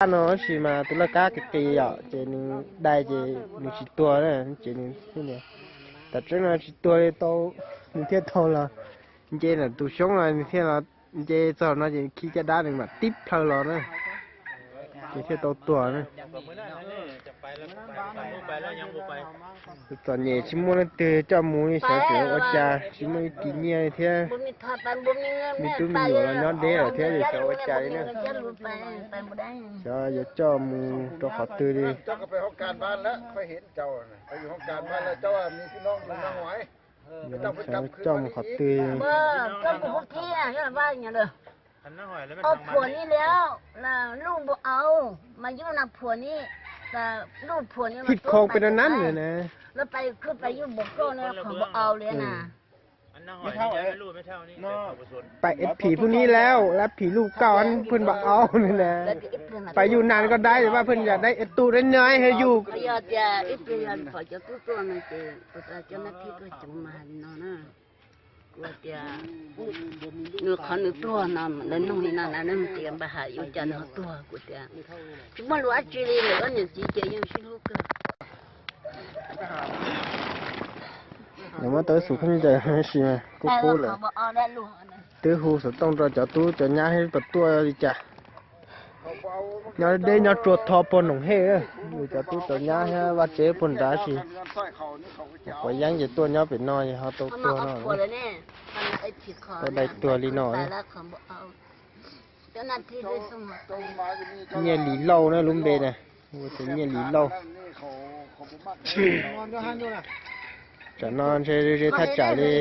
Kab no tab sis mas tus laj kab qis qis yom, ces nws dai ces nws tsis tuag na, ces nws thiaj li, tam tseeb no tsis tuag li tau, nws thiaj tau los nce ntawm tus xyoob los nws thiaj los nce txog no ces khi caj dab nws mam tib plhaw los na, ces thiaj tau tuag na. Txom nyem tsis muaj leej twg coj mus li, xyov tseem ua cas, tsis muaj ib kis nyiaj li thiab. Me tub me nyuam los nyob deb lawm thiab, xyov ua cas li na. Xyov yuav coj mus rau qhov twg li. Xyov coj mus qhov twg. Ua phuam ni liam, luj npau au, mas yug na phuam ni, luj phuam ni mas tuab pais pem dab, lawv pais khwb pais yug npau kauj na qhov npau au li na. Pais ib phim phooj ni lawm, lawv phim luj kauj pheej npau au li na. Pais yug nas koj dab, vaj pheej yog dab ib tug dab no yug. Yog tias ib pliag yog pom cov tub tuaj no ces ua cov nab thib tuaj cuv mas hais li no na. Kuv tias nws qhov nws tuag no lawv nug li no na, nws tias npaj hais ua cas nws ho tuag, kuv tias tsis muaj lus dab tsi li, lawv ob niam txiv ces yeej sib hlub kawg. Nws muab tau ib xus khaub ncaws tab sis mas kub kub lawm. Twb hu xov tooj rau cov tub cov nyab seb puas tuaj li cas. Nyob deb nyob tsuag tho puag Noom Hej, yus cov tub cov nyab thiab vaj tsev puag nrad sis, quav yeeb ces tuaj nyob pem no es ho tau tuag no. Tau dai tuag li no. Nyiaj Lis Lauj na lub npe na, hu tus Nyiaj Lis Lauj. Tsam no ntshe ze thaj tsam li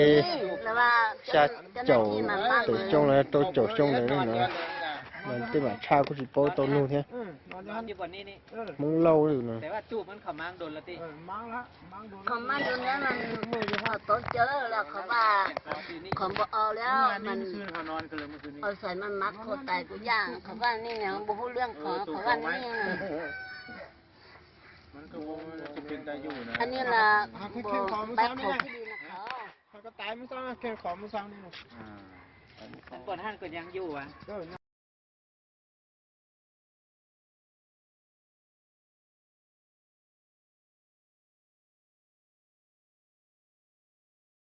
xya caum tawm xyoo los rau caum xyoo ntawd no, tej mam tshaj kuj tsis paub tau nug thiab. Hmoob Lauj no. Qhov mas nws ho tau cawv los qhov vaj, qhov npau au li mas, au xais mas mas qhov tais kuv yaj qhov vaj ni nws npau hu lwj qhov qhov vaj ni. Qhov ni las npau tais qhov xwb li no qhov.